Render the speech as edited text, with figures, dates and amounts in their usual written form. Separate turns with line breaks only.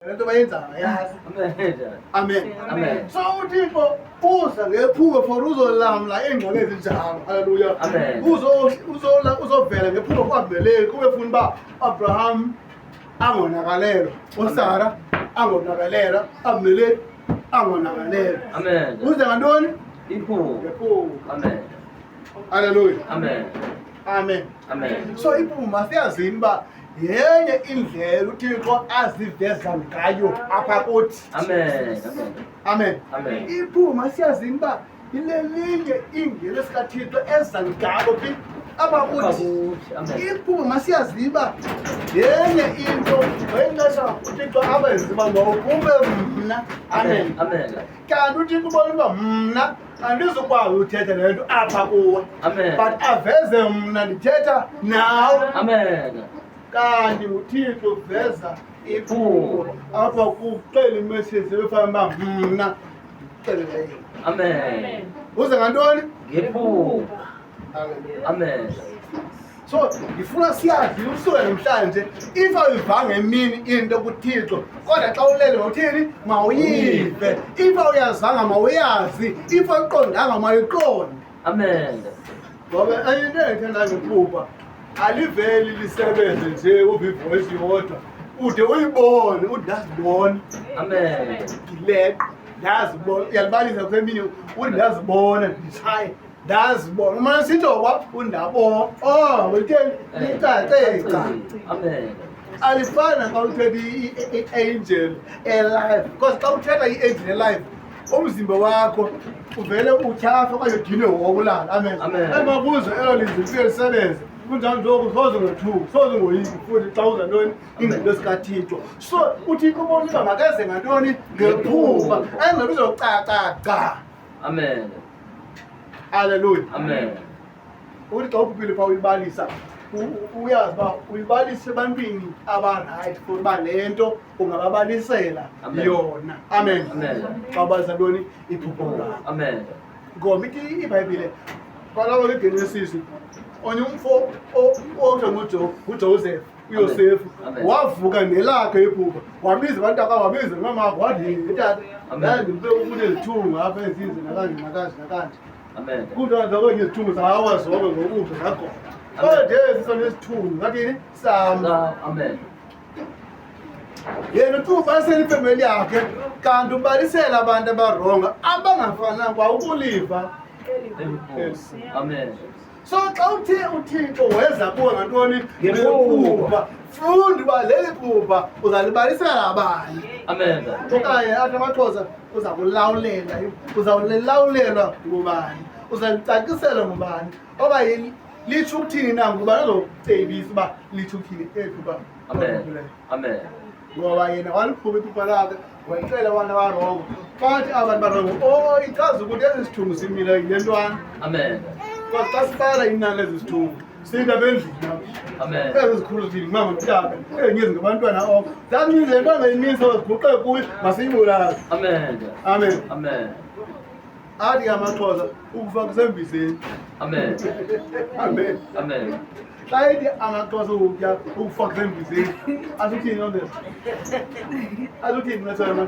Le nto bayenzayo yazi.
Amen.
Amen.
Amen.
So uThixo uza ngephupha for uzolamla iingxaki ezinjalo. Haleluya.
Amen.
Uzovela ngephupha kuAbimeleki kube funa uba Abraham angonakalelwa, uSara angonakalelwa, Abimeleki angonakalelwa.
Amen.
Uze ngantoni?
Iphupha.
Ngephupha.
Amen.
Haleluya.
Amen.
Amen.
Amen.
So iphupha siyazini uba yenye indlela uThixo aziveza ngayo apha kuthi.
Amen. Amen.
Amen.
Amen.
Iphupha siyazini uba ilelinye ingelosi kaThixo eza ngabo phi apha kuthi.
Kuthi. Amen.
Iphupha masiyazi uba yenye into ngexesha uThixo abenze uba mawuphuphe mna. Amen.
Amen.
Kanti uThixo ubona uba mna andizukwazi uthetha le nto apha kuwe.
Amen.
But aveze mna ndithetha nawe.
Amen.
Kanti uThixo uveza iphupho apha kuxela imessage ebefana uba mna ndikuxelele yona.
Amen.
Uze ngantoni?
Ngephupha.
Hallelujah.
Amen.
So ndifuna siyazi usuke namhlanje, if awuyivanga emini into kuThixo, kodwa xa ulele mawuthini? Mawuyive. If awuyazanga mawuyazi, if awuqondanga mawuyiqonde.
Amen.
Ngoba enye into endiyithandayo ngephupha, aliveli lisebenze nje uve ivoice yodwa, ude uyibone uthi ndazibona.
Amen.
Ndileqa ndazibona, uyalibalisa kusemini uthi ndazibona nditshaye, ndazibona umane sitsho kwa undabona. Oh, utheni? Licace gca.
Amen.
Alifani naxa uthetha i-angel elive, because xa uthetha i-angel elive umzimba wakho uvele utyhafe okanye udinwe wokulala. Amen.
Amen.
Emakuzo elo lizwi lifike lisebenze kunjalo njengoku, soze ngethuku, soze ngoyiki futhi xa uza ntoni ingqondo sikaThixo. So uThixo ubona uba makeze ngantoni? Ngephupha, engabe uzocaca gca.
Amen.
Haleluya.
Amen.
Uthi xa uphuphile phaa uyibalisa, uyazi uba uyibalisa ebantwini abarayithi for uba le nto ungababalisela
Amen.
yona. Amen.
Amen.
Xa ubalisa ntoni? Iphupho lakho.
Amen.
Ngoba ithi iBhayibhile kwalapho kwiGenesis, onye umfo othiwa nguJoseph, uYosefu,
Amen.
wavuka nelakhe iphupha, wabiza abantu akhe, wabiza nomamakhe, wathi, "Hey, tata,
Amen.
ndandimpe kunezithungu apha ezize nakanje nakanje nakanje."
Amen.
Kuthiwa zonke izithungu zawa zonke ngokufa zagona, kodwa nje sisonesithungu ngathini sam.
Amen.
Yena uthi ubalisela ifemeli yakhe, kanti ubalisela abantu abarongo abangafananga kwa ukuliva.
Amen.
So xa uthe uThixo weza kuwe ngantoni?
Ngephupha.
Ngephupha. Funda uba leli phupha uzalibalisela abani.
Amen.
Okanye athi amaXhosa uza kulawulela, uzawulawulelwa ngubani, uzalicaciselwa ngubani, okanye litsho ukuthini na, ngubani ozokucebisa uba litsho ukuthini eli phupha.
Amen. Amen.
Ngoba yena waliphupha iphupha lakhe, wayixela abantu abarongo, bathi abantu barongo, oh, ichaza ukuthi esi sithungu simile yile ntwana.
Amen.
Because xa sibala inani lezi zithungu sinto apha endlini apha.
Amen.
Ezi zikhulu zithini ngumama notata, ezinye zingabantwana oko. That means le nto angayimisa ziguqe kuyo, masiyibulale.
Amen.
Amen.
Amen.
Athi ke amaXhosa ukufa kusembizeni.
Amen.
Amen.
Amen.
Xa ethi amaXhosa ukutya ukufa kusembizeni, asuthini loo nto? Asuthini nxesana?